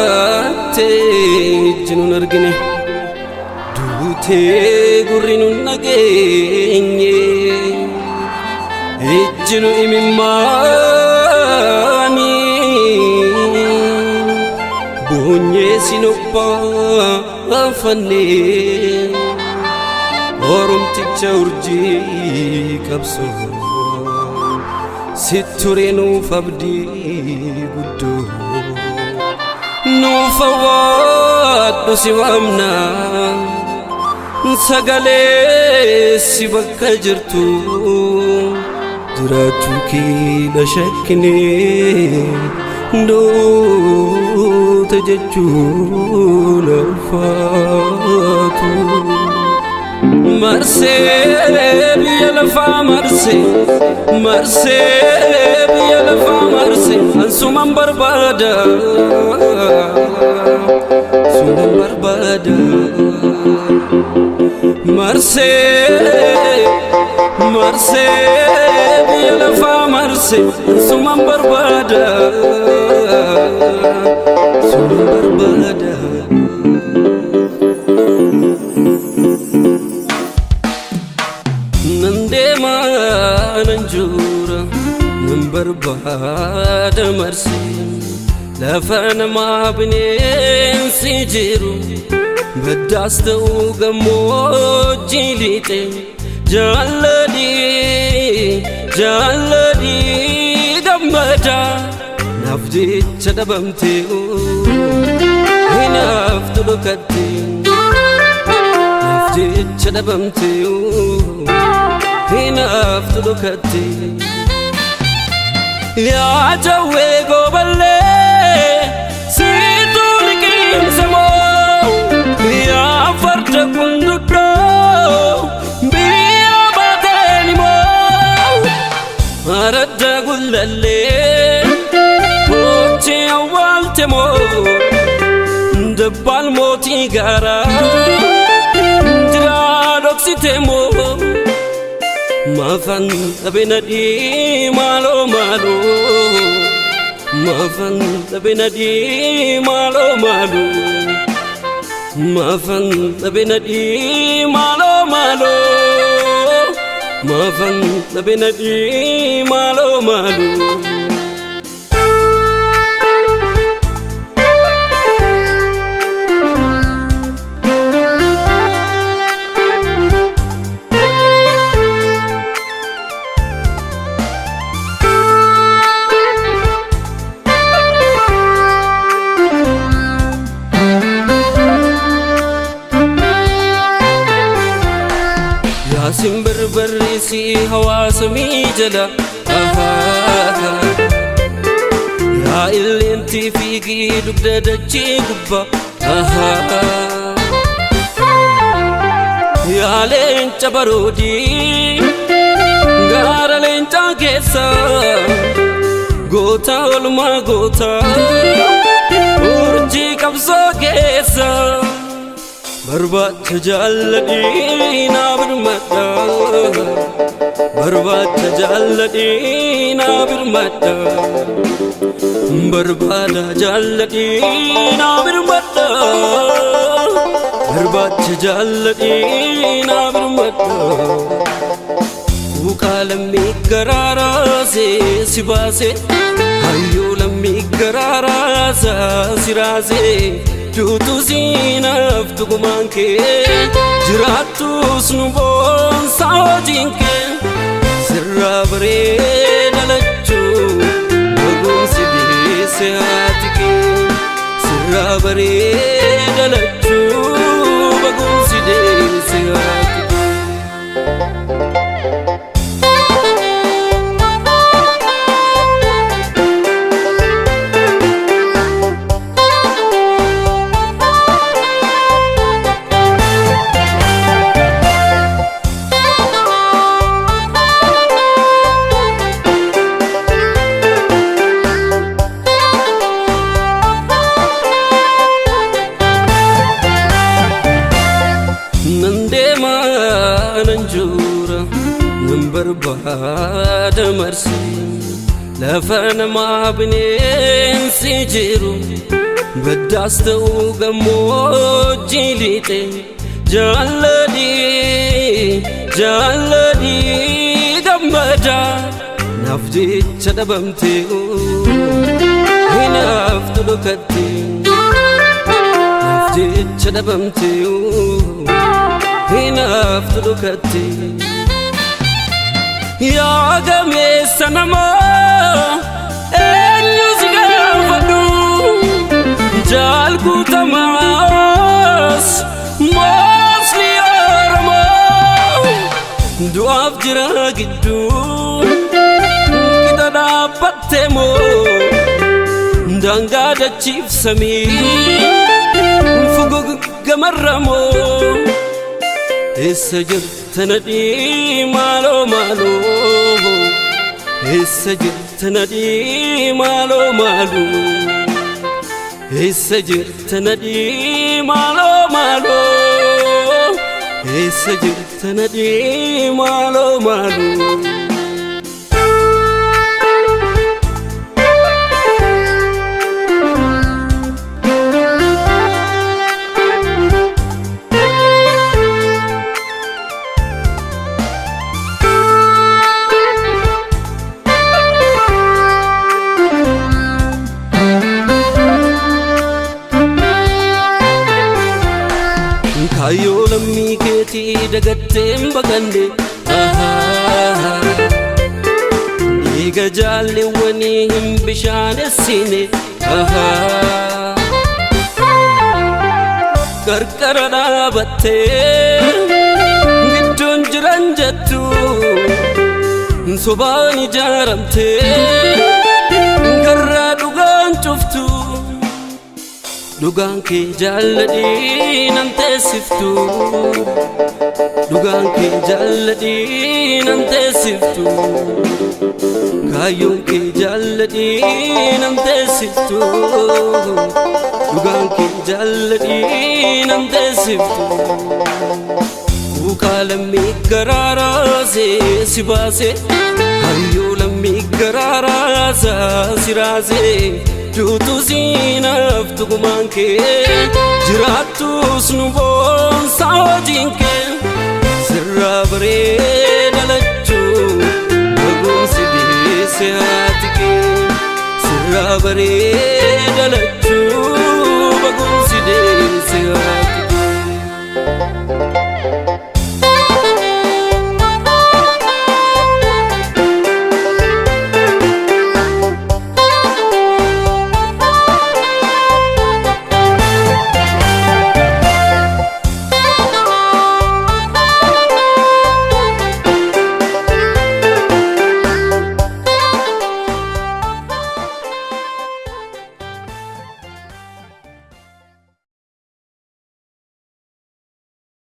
Jiraattee ijji nun argine, duutee gurri nun dhageenye, ijji nu imimmaanii boonyee sin obbaafanne. Oromticha urjii qabsoo sitti nuuf abdii guddoo, nuuf awwaadhu si waamna, sagalee si bakka jirtu. Jiraachuu keenya shakkine, duute jechuun ulfaatu. Marsee biyya lafaa marsee, marsee biyya lafaa marsee, ansuman barbaada, suman barbaada. Marsee, marsee biyya lafaa marsee, ansuman barbaada, suman barbaada. Nan deema, nan jura, nan barbaada marsee lafa namaa bineensi jiru, baddaas ta'uu gammoojjii lixe. Jaalladhii, jaalladhii gammada, naaf jecha dhabamtee hinaaftu dhokatte, naaf jecha dhabamtee hinaaftu dhokatte. Yaa jawwee gooballee, siituu liqimsa moo? Yaa farda kunduddoo, biyya baateen moo? Aradda gullallee mootii awwaalte moo? Dabbaal mootii gaaraa jiraa dhoksite moo? Maafan dhabe nadhii maaloo maaloo, maafan dhabe nadhii maaloo maaloo, maafan dhabe nadhii maaloo maaloo, maafan dhabe nadhii maaloo maaloo. Yaasin barbarreessi hawaasa miijala, yaa illeentii fiigii dugda dachii gubbaa, yaa leenca baroodii gaara leencaa keessa, goota olmaa goota urjii qabsoo keessa. Barbaacha jaalladhii naa birmadha, barbaacha jaalladhii naa birmadha, barbaada jaalladhii naa birmadha, barbaacha jaalladhii naa birmadha. Quuqaa lammii garaaraasee si baase, hayyuu lammii garaaraasaa si raasee, duutu siinaaf tugumaan kee, jiraattus nu boonsaa hojiin kee. Sirraa bareeda lachuu baguunsi deesse haati kee, sirraa bareeda lachuu baguunsi deesse haati kee. Nan deema, nan jura, nan barbaada marsee Lafa namaa bineensi jiru baddaas ta'uu gammoojjii lixe jaalladhii jaalladhii gammada naaf jecha dhabamtee hinaaftu dhokatte naaf jecha dhabamtee hinaaftu dhokatte. Yaa gameessa namaa eenyu si gaafadhu jaal guutamaas moosni Oromoo du'aaf jira gidduu qixa dhaabbatte moo daangaa dachiifsamii fuguggamarra moo eessa jirta nadhii maaloo maaloo eessa jirta nadhii maaloo maaloo eessa jirta nadhii maaloo maaloo eessa jirta nadhii maaloo maaloo. Kaayyoo lammii keetii dagattee hin baqanne dhiiga jaalliwwanii hin bishaanessine qarqara dhaabattee gidduun jiran jettu sobaan ijaaramtee garraa dhugaan cuftu. Dhugaan kee jaalladhii nan teessiftu dhugaan kee jaalladhii nan teessiftu kaayyoon kee jaalladhii nan teessiftu dhugaan kee jaalladhii nan teessiftu. Kuukaa lammii garaaraasee si baase hayyoo lammii garaaraasaa si raasee duutu siinaaf tugumaan kee jiraattus nu boonsaa hojiin kee sirraa bareeda lachuu barumsi deesse haati kee sirraa bareeda.